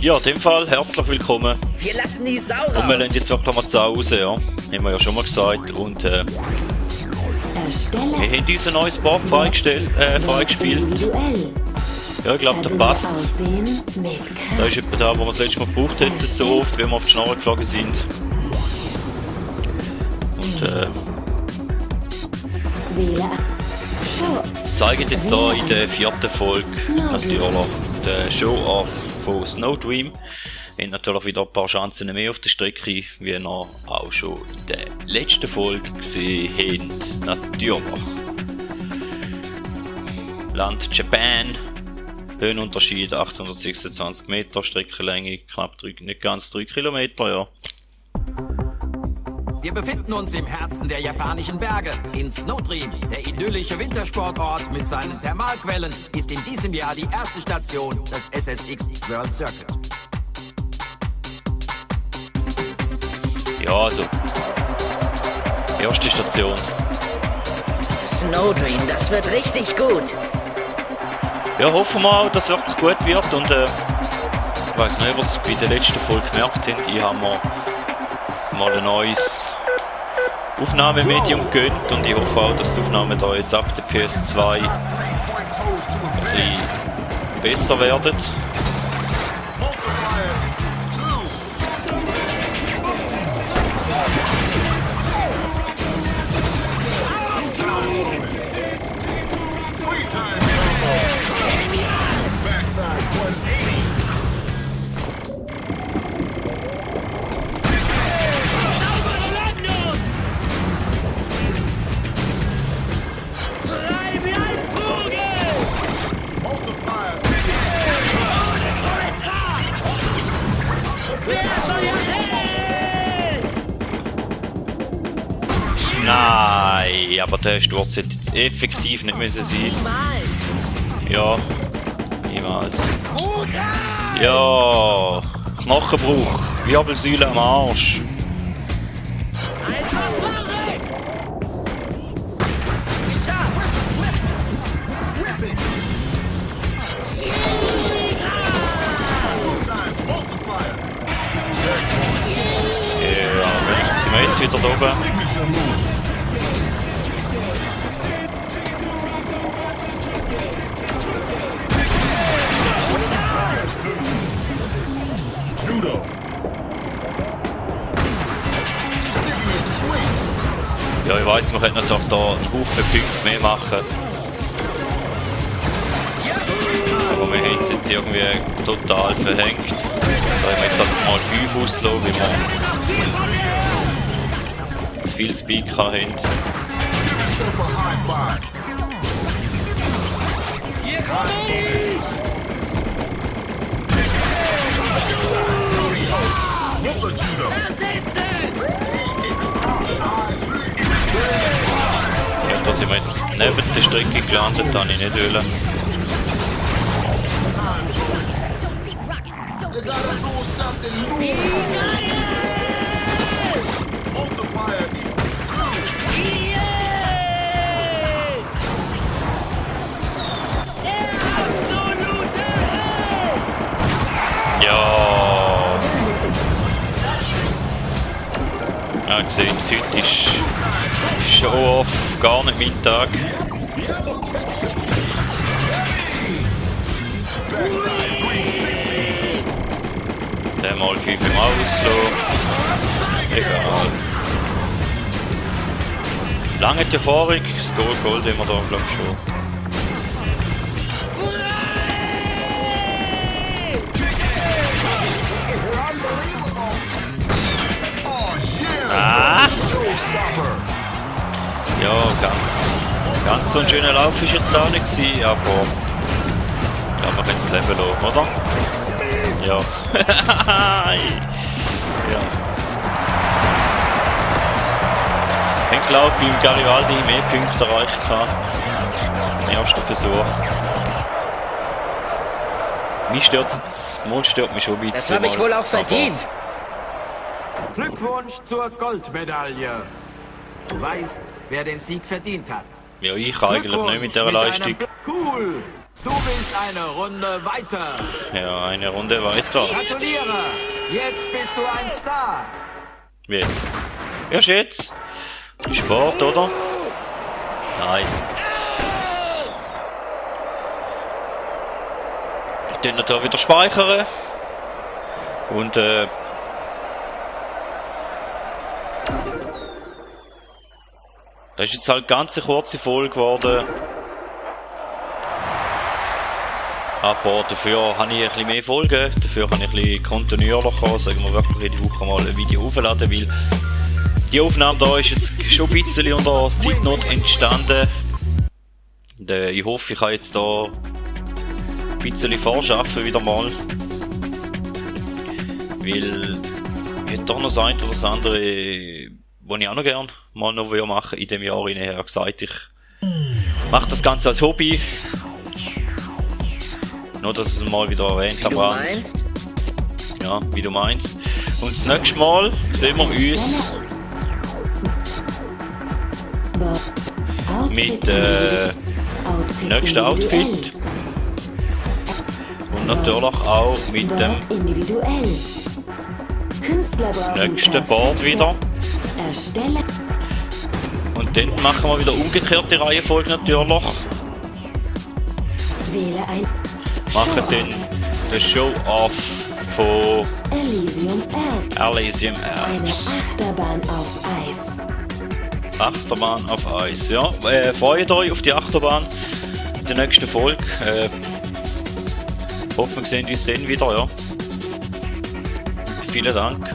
Ja, in dem Fall herzlich willkommen. Wir lassen die Sau raus. Und wir lassen jetzt wirklich mal die Sau raus, ja. Haben wir ja schon mal gesagt. Und wir haben uns ein neues Board freigespielt. Ja, ich glaube, der passt. Da ist etwa da, wo wir das letzte Mal gebraucht hätten, so oft, wenn wir auf die Schnarre geflogen sind. Und zeigen jetzt hier in der 4. Folge natürlich den Show-Off von Snowdream. Wir haben natürlich wieder ein paar Chancen mehr auf der Strecke, wie ihr auch schon in der letzten Folge gesehen habt. Natürlich. Land Japan. Höhenunterschied 826 Meter, Streckenlänge knapp nicht ganz 3 Kilometer, ja. Wir befinden uns im Herzen der japanischen Berge. In Snowdream, der idyllische Wintersportort mit seinen Thermalquellen, ist in diesem Jahr die erste Station des SSX World Circuit. Ja, also. Erste Station. Snowdream, das wird richtig gut. Ja, hoffen wir auch, dass es wirklich gut wird. Und ich weiss nicht, was ihr bei der letzten Folge gemerkt habt. Ich habe mir mal ein neues Aufnahmemedium gegönnt und ich hoffe auch, dass die Aufnahmen da jetzt ab der PS2 ein bisschen besser werden. Nein, aber der Sturz hätte jetzt effektiv nicht müssen sein. Ja, niemals. Ja, Knochenbruch, Wirbelsäule am Arsch. Ja, sind wir jetzt wieder da oben. Ja, ich weiss, man könnte natürlich da einen Haufen Punkte mehr machen. Aber wir haben es jetzt irgendwie total verhängt. Da haben wir jetzt halt mal 5 ausgelassen, weil wir zu viel Speed haben. Hier komme ich! Das ist es! Ja, da sind wir jetzt neben der Strecke gelandet, habe ich nicht wollen. Ja. Ja, ihr seht, heute ist Show-Off gar nicht mein Tag. Den mal 5 im Auslassen. Egal. Lange die Erfahrung, das Gold haben wir da, glaube ich, schon. Ah! Ja, ganz so ein schöner Lauf war jetzt auch nicht gewesen, aber ja, wir können es leben lassen, oder? Ja. Ja. Ich glaube, beim Garibaldi mehr Punkte erreicht gehabt. Im ersten Versuch. Mich stört es, mal stört mich schon ein bisschen. Das habe ich wohl auch verdient. Glückwunsch zur Goldmedaille. Du weißt, wer den Sieg verdient hat. Ja, ich eigentlich nicht mit dieser Leistung. Cool. Du bist eine Runde weiter. Ja, eine Runde weiter. Gratuliere. Jetzt bist du ein Star. Wie jetzt? Erst jetzt? Sport, oder? Nein. Ich tue natürlich wieder speichern. Und das ist jetzt halt ganz eine kurze Folge geworden. Aber dafür habe ich ein bisschen mehr Folgen. Dafür kann ich ein bisschen kontinuierlicher, sagen wir wirklich jede Woche mal ein Video aufladen, weil die Aufnahme da ist jetzt schon ein bisschen unter Zeitnot entstanden. Und, ich hoffe, ich kann jetzt da ein bisschen vorschaffen wieder mal. Weil ich hätte doch noch das eine oder das andere, was ich auch noch gerne mal noch machen in diesem Jahr. Ich habe gesagt, ich mache das Ganze als Hobby. Nur, dass es mal wieder erwähnt am Rand. Ja, wie du meinst. Und das nächste Mal sehen wir uns mit nächsten Outfit. Und natürlich auch mit dem nächsten Board wieder. Und dann machen wir wieder umgekehrte Reihenfolge natürlich. Machen dann den Show-Off von Elysium Alps. Achterbahn auf Eis. Achterbahn auf Eis, ja. Freut euch auf die Achterbahn in der nächsten Folge. Hoffen wir sehen uns dann wieder, ja. Vielen Dank.